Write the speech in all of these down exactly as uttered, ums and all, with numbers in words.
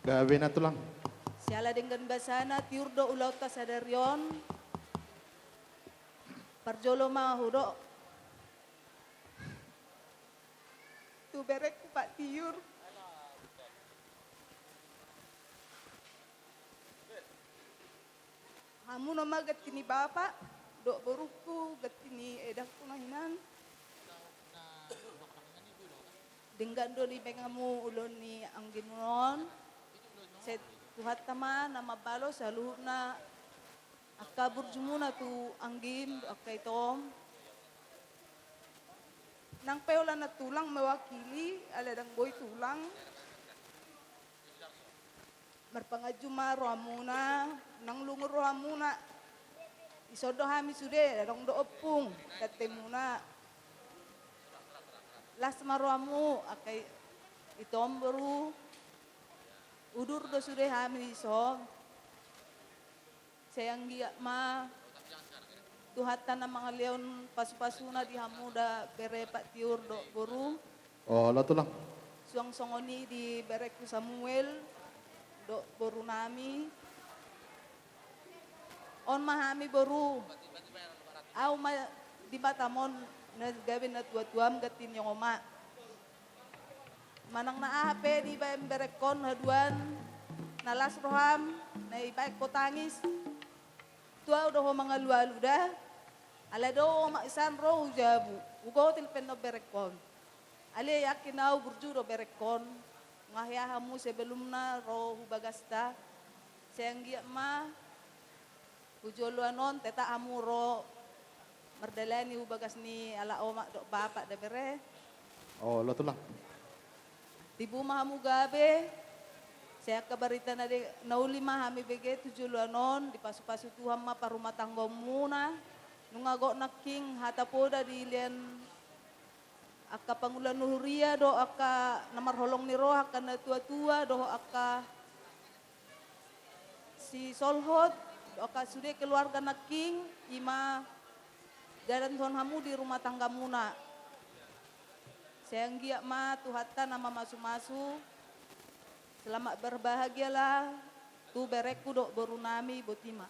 Gabe na tulang. Siala denggan basana tiur do ulaonta sadari on. Parjolo ma hudok tu berengku Pak Tiur. Hamu nama ganti ni bapa dohot borungku, ganti ni edangku na hinan. Denggan do dibaen hamu ulaon ni anggimuna on. Sai Tuhanta ma na mambalos saluhutna angka burjumuna tu anggim dohot angka itom. Nang pe holan na tulang mewakili, alai ndang boi tulang. Marpanganju ma rohamuna, nang lungun rohamuna. Dison do hami sude, adong do ompung tantemuna. Las ma rohamu, angka i-, itom boru. Udur do sude hami dison. Sai anggiat ma Tuhanta na mangalehon pasupasuna di hamu da bere Pak Tiur dohot boru. Olo tulang. Suang songon i di berengku Samuel dohot borunami. On ma hami boru. Ahu ma di Batam on na gabe natuatuam ganti ni oma. Manang na aha pe dibaen berengkon haduan, na las roham, na ibaen ho tangis. Tu ahu do ho mangalualu da. Alai do ho ma isan ro hu jabu, hugotil pe annon berengkon. Alai yakin ahu burju do berengkon. Nunga hea hamu sebelumna ro hu bagasta. Sai anggiat ma hu joloan on tetap hamu ro mardalani hu bagas ni halak omak dohot bapak da bere. Olo tulang. Tibu ma hamu gabe. Sai angka barita na de-, na uli ma hami bege tu joloan on, dipasupasu Tuhan ma parumatanggaonmuna. Nunga gok nangkin hata poda dilehon angka pangula ni huria dohot angka na marholong ni roha, angka natuatua dohot angka sisolhot, dohot angka sude keluarga nangkin, i ma dalanhon hamu di rumah tanggamuna. Sai anggiat ma Tuhanta na mamasumasu. Selamat berbahagialah tu berengku dohot borunami, boti ma.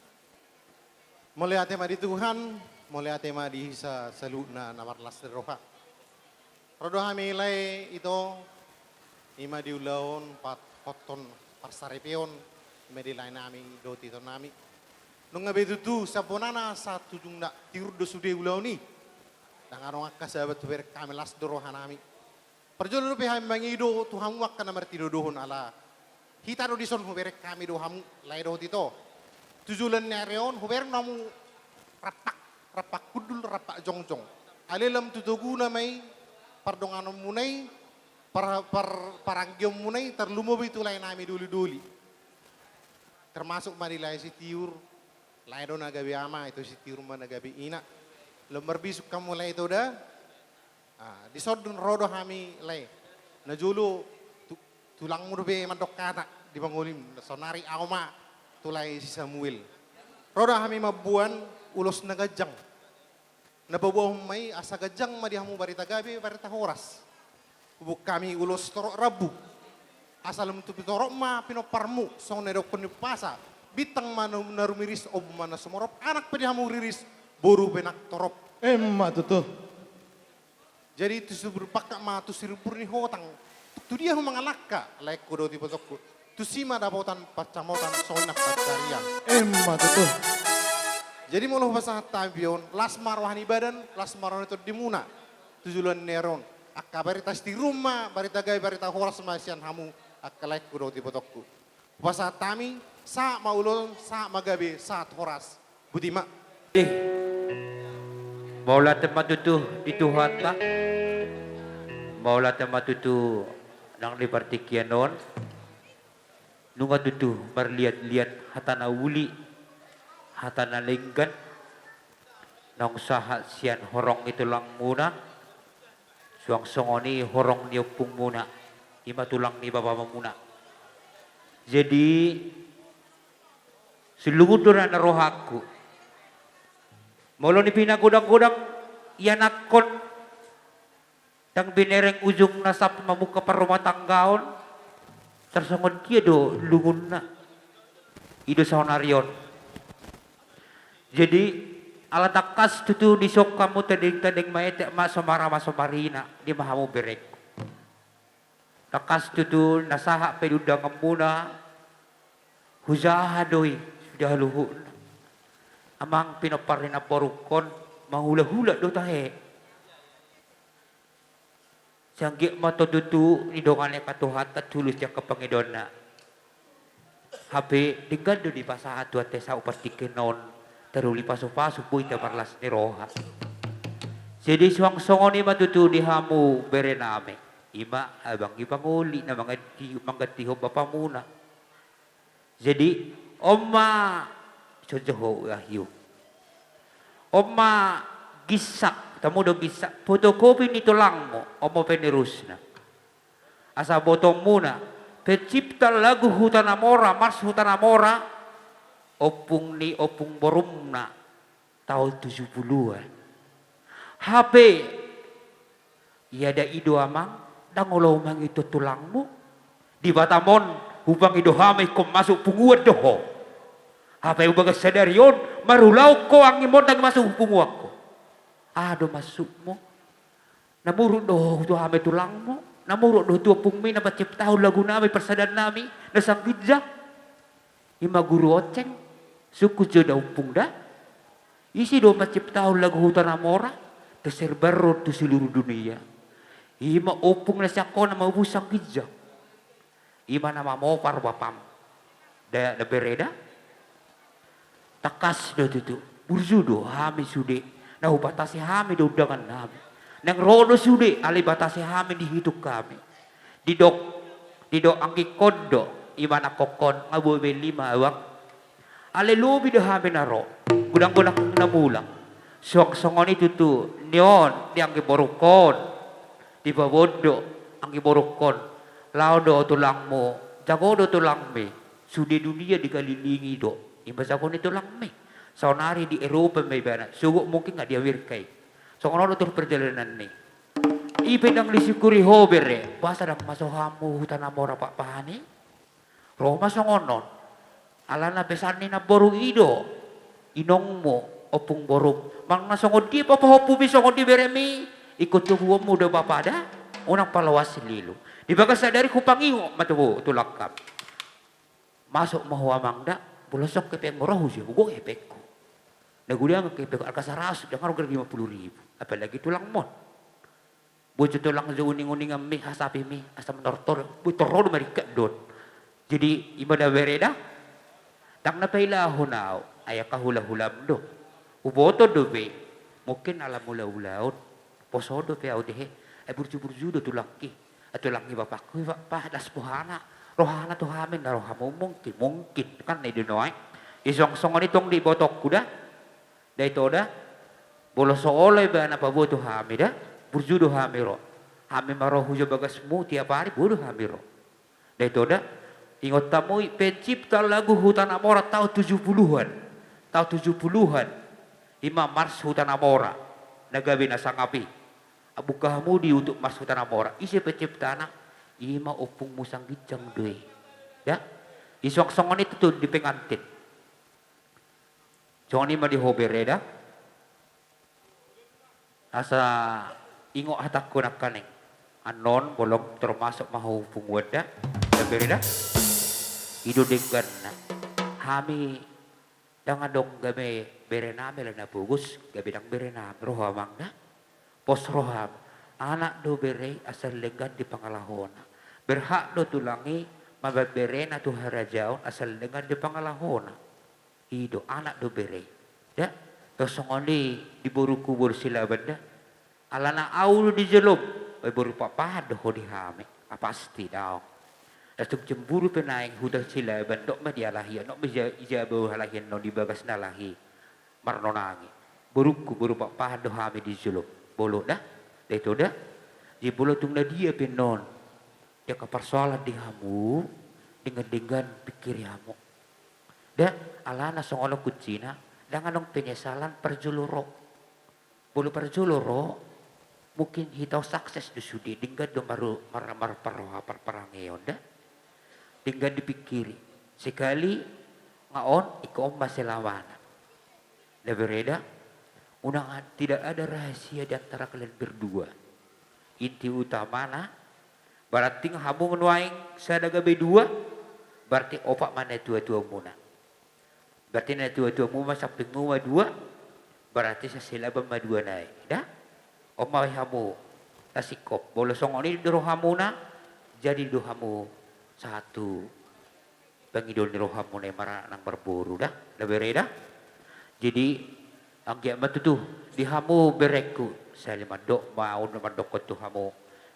Mauliate ma di Tuhan, mauliate ma di hita saluhutna na marlas ni roha. Ro do hami lae ito, i ma di ulaon pahothon parsaripeon, i ma di laenami dohot itonami. Nunga be tutu sian bonana sahat tu ujungna tiur do sude ulaon i. Ndang adong angka sahabat tu berengkami, las do rohanami. Parjolo dope hami mangido tu hamu angka na martinodohon ala hita do dison, hubereng hami do hamu lae dohot ito. Tu joloan ni ari on hubereng do hamu rampak, rampak hundul, rampak jongjong. Alai lam tu toguna ma i pardonganonmuna i, par-, par-, paranggionmuna i, tarlumobi tu laenami dolidoli. Termasuk ma di lae si Tiur, lae do na gabe ama, ito si Tiur ma na gabe ina. Lam marbisuk hamu lae ito da. Ah, dison ro do hami lae. Na jolo tu-, tulangmu dope mandok hata di pangolim, saonari ahu ma tu lae si Samuel. Ro do hami mamboan ulos na ganjang. Na paboahon ma i asa ganjang ma di hamu barita gabe, barita horas. Huboan hami ulos torop rambu. Asa lam tu torop ma pinomparmu, songon na didokkon ni umpasa. Bintang ma na, na rumiris, ombun ma na sumorop, anak pe di hamu riris, boru pe nang torop. Emma tutu. Jadi tu sirumbur pangkat ma tu sirumbur ni hotang. Tu dia ho mangalangka, laengku dohot ibotongku? Tusi ma dapotan pansamotan songon nang pansarian. Emma tutu. Jadi molo hupasahat hami on, las ma roha ni badan, las ma roha ni tondimuna. Tu joloan ni ari on. Angka barita sitiruon ma, barita gabe, barita horas ma sian hamu, angka laengku dohot ibotongku. Hupasahat hami, sahat ma ulaon, sahat ma gabe, sahat horas. Boti ma. Ih. Mauliate ma tutu di Tuhanta. Mauliate ma tutu nang di partingkian on. Nunga tutu marliatliat hata na uli, hata na denggan. Naung sahat sian horong ni tulangmuna. Suang songon i horong ni ompungmuna, i ma tulang ni bapamuna. Jadi, silungun do na rohangku. Molo ni pinagodanggodang ianakhon, ndang binereng ujungna sampe mamungka parrumatanggaon. Tarsongon dia do lungunna. I do saonari on. Jadi, ala tangkas tutu dison hamu tading-tading maetek ma somara ma somarina, di ma hamu berengku. Tangkas tutu na sahat pe di undanganmuna, hujaha do i, sude haluhutna. Amang pinompar ni namborungkon, mangulak-ulak do tahe. Sai anggiat ma tutu didongani angka Tuhanta tulus di angka pangidoanna. Hape denggan do dipasahat Tuhanta saut partingkian on, taruli pasu-pasu boi taparlas ni roha. Jadi suang songon i ma tutu di hamu berenami. I ma abang i pangoli na mangganti, manggantihon bapamuna. Jadi, on ma, songon i ho, wahyu. On ma ginsak, tamu do ginsak, fotokopi ni tulangmu, on ma penerusna. Asa botoonmuna, pencipta lagu Huta na Mora, mars Huta na Mora, ompung ni ompung borumna, taon tujuh puluhan. Hape, ia da i do amang, ndang olo mangido tulangmu. Di Batam on, hupangido hami ingkon masuk punguan do ho. Hape hubagas sadari on, marulaon ho anggi mondang masuk punguanku. Aha do maksudmu? Na muruk do ho tu hami tulangmu, na muruk do ho tu ompungmi na panciptahon lagunami, parsadannami, na sian ginjang. I ma guru onceng, sungkun jo da ompung da. Ise do panciptahon lagu Huta na Mora, tersebar ro tu seluruh dunia. I ma ompung na sian ho na maubus sian ginjang. I ma na mamopar bapam. Da, da bere da. Tangkas do tutu. Burju do hami sude. Na hubatasi hami do undangannami. Naeng ro do sude, alai batasi hami di hitung hami. Didok, didok anggingkon do, i ma nangkok on, nga boi be lima abang. Alai lobi do hami na ro, godang-godang na mulak. Suang songon i tutu, ni on, di anggi borungkon. Dipaboan do, anggi borungkon. Laho do tulangmu, jago do tulangmi. Sude dunia dikalilingi do. I ma jago ni tulangmi. Saonari di Eropa ma ibana, sogot mungkin nga di Amerika i. Songon on do terus perjalananna i. I pe ndang disyukuri ho bere, boasa ndang masuk hamu Huta na Mora Pakpahan i? Ro ma songon on. Alana pesan ni namboru i do. Inongmu, ompung borum. Manang na songon dia papahompumi songon dia beremi, ingkon toguonmu do bapa da, unang paloas lilu. Di bagas sadari hupangingot ma tu tulangkam. Masuk ma ho amang da, molo songon hepengmu ro hujou, hugohi hepengku. Na godang hepengku, angka saratus, ndang ro gabe lima puluh ribu. Apalagi tulangmon. Boto tulang jo uning-uninganmi, hasapimi, asa manortor, boi torro do maringkat do on. Jadi, i ma da bere da. Ndang na pailahon au, ai angka hula-hulam do. Huboto dope, mungkin ala mula-ulaon. Poso dope au dehe, ai burju-burju do tulangki. Ai tulang ni bapakku i, Pak, Pak, das rohana. Rohana tu hami, na rohamu mungkin, mungkin. Kan na i do nuaeng. I suang songon i tong di botongku da. Da ito da. Molo so olo ibana paboa tu hami da. Burju do hami ro. Hami ma ro hujou bagasmu tiap ari, boi do hami ro. Da ito da. Ingot hamu i, pencipta lagu Huta na Mora taon tujuh puluhan. Taon tujuh puluhan. I ma mars Huta na Mora. Na gabe na sangap i. Buka hamu di YouTube mars Huta na Mora. Ise penciptana? I ma ompungmu sian ginjang do i. Da? I suang songon i tutu di pengantin. Songon i ma di ho bere da. Asa ingot hatangku nangkaning. Annon bolong termasuk ma ho punguan da. Da bere da. I do dengganna. Hami ndang adong gabe berenami ala na pogos, gabe ndang berenami, roha amang da. Pos roham, anak do bere i asal denggan di pangalahona. Berhak do tulang i mambaen berena tu harajaon asal denggan di pangalahona. I do, anak do bere i. Da, tor songon i di borungku boru Silaban da. Alana au do di jolom, ai boru Pakpahan do ho di hami. Ah, pasti daong. Langsung cemburu pe naeng huta Silaban, dok ma di alahi, dok ma ija, ija bau alahi annon di bagas na lahi. Marnonangi. Borungku, boru Pakpahan do hami di jolom. Bolon da. Da ito da. Jadi molo tung na dia pe annon. Dia angka parsoalan di hamu, denggan-denggan pingkiri hamu. Da, alana songon on kuncina, ndang adong penyesalan parjolo ro. Molo parjolo ro, mungkin hita on sukses do sude, denggan do maru-, mar-, mar-, parroha parparangeon da. Denggan dipingkiri. Sekali nga on, ingkon on ma selamana. Na bere da, unang a-, tidak ada rahasia di antara kalian berdua. Inti utamana, berarti nga hamu nuaeng sada gabe dua, berarti opat ma natuatuamuna. Berarti natuatuamu ma, sampingmu ma dua, berarti saselaban ma dua nai. Da? On ma hamu, tasingkop. Molo songon i do rohamuna, jadi do hamu sahat tu pangidoan ni rohamuna i, maranak marboru da. Na bere da? Jadi, anggiat ma tutu di hamu berengku, sahali mandok ma, on mandokkon tu hamu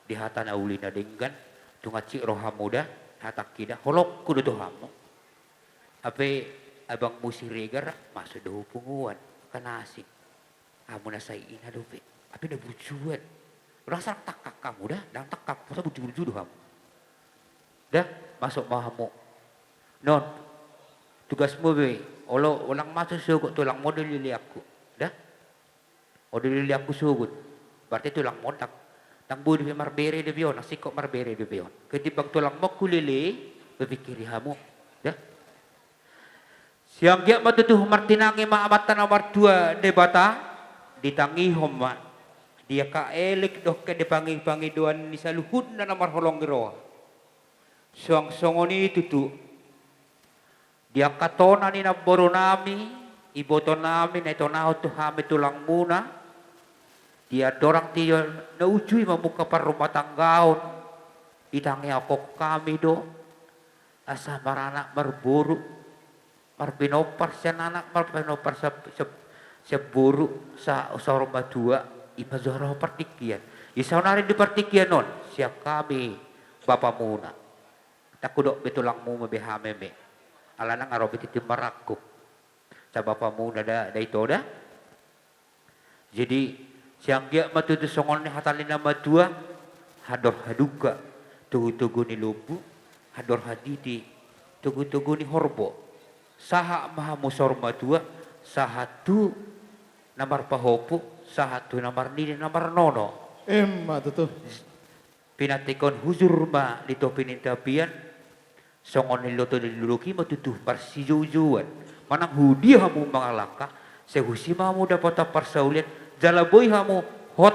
di hata na uli na denggan, tung hansit rohamu da, hatangki da, holongku do tu hamu. Hape abangmu Siregar masuk do hu punguan, kan asing. Hamu na sai ina dope. Hape na burjuan. Ndang sai tangkak hamu da, ndang tangkak, masa burju-burju do hamu. Da, masuk ma hamu. Non, tugasmu be, olo, unang masuk sogot, tulang model leleanku. Da? Ode leleanku sogot. Berarti tulang mondang. Ndang boi dope marbere dope on, ndang singkop marbere dope on. Ketimbang tulang mongku lele, bepikiri hamu. Da? Sai anggiat ma tutu martinangi ma Amanta na martua Debata, ditangihon ma di angka elek dohot di pangi-, pangidoan ni saluhutna na marholong ni roha. Suang songon i tutu. Di angka tona ni namboru nami, iboto nami, na itonahon tu hami tulangmuna, di andorang tio na uju i mamungka parrumatanggaon, ditangiangkon hami do, asa maranak marboru, marpinompar sian anak, marpinompar sian, sian, sian boru, sa-, saur matua, i ma jo roha partingkian. Di saonari di partingkian on, sian hami bapamuna. Ndang hudok be tulangmu ma be hami be. Alana nga ro be tintin marangkup. Sai bapamuna da, da ito da. Jadi, sai anggiat ma tutu songon ni hata ni na matua, handor hadungka, togu-togu ni lombu, handor hatiti, togu-togu ni horbo. Sahat ma hamu saur matua, sahat tu na marpahompu, sahat tu na marnini, na marnono. Emma tutu. Pinantikhon hujur ma di topi ni tapian, songon ni loto ni dolok i ma tutu marsijoujouan. Manang hudia hamu mangalangka, sai husi ma hamu dapotan parsaulian, jala boi hamu hot,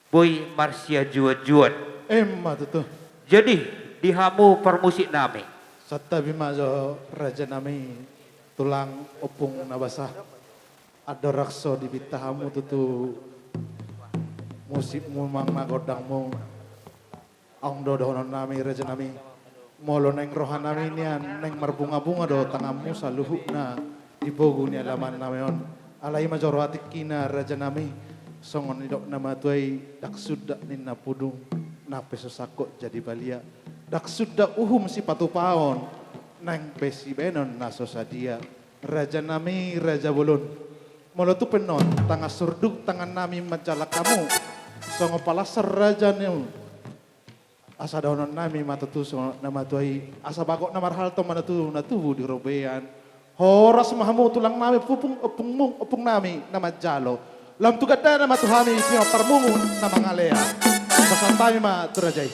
boi marsianjuanjuan. Emma tutu. Jadi, di hamu parmusik nami. Santabi ma jo raja nami, tulang ompung na basa. Andorang so dipinta hamu tutu musikmu manang na gondangmu. Adong do dohonon nami, raja nami. Molo naeng roha nami nian, naeng marbunga-bunga do tanganmu saluhutna di pogu ni alaman nami on. Alai ma jo roha tingkina, raja nami. Songon nidok na matua i, ndang suda ninna pudung, nang pe so sangkot jadi balian. Ndang suda uhum sipatupaon, nang pe sibahenon na so sadia. Raja nami, raja bolon. Molo tung pe annon tangan surduk tangan nami manjalang hamu, songon palasar raja nami. Asa dohonon nami ma tutu songon na matua i, asa bagot na marhalto ma na tubu, na tubu di robean. Horas ma hamu tulang nami, pupung, ompungmu, ompung nami na manjalo. Lam tu gandana ma tu hami, pinompar muna na mangalean. Pasahat hami ma tu raja i.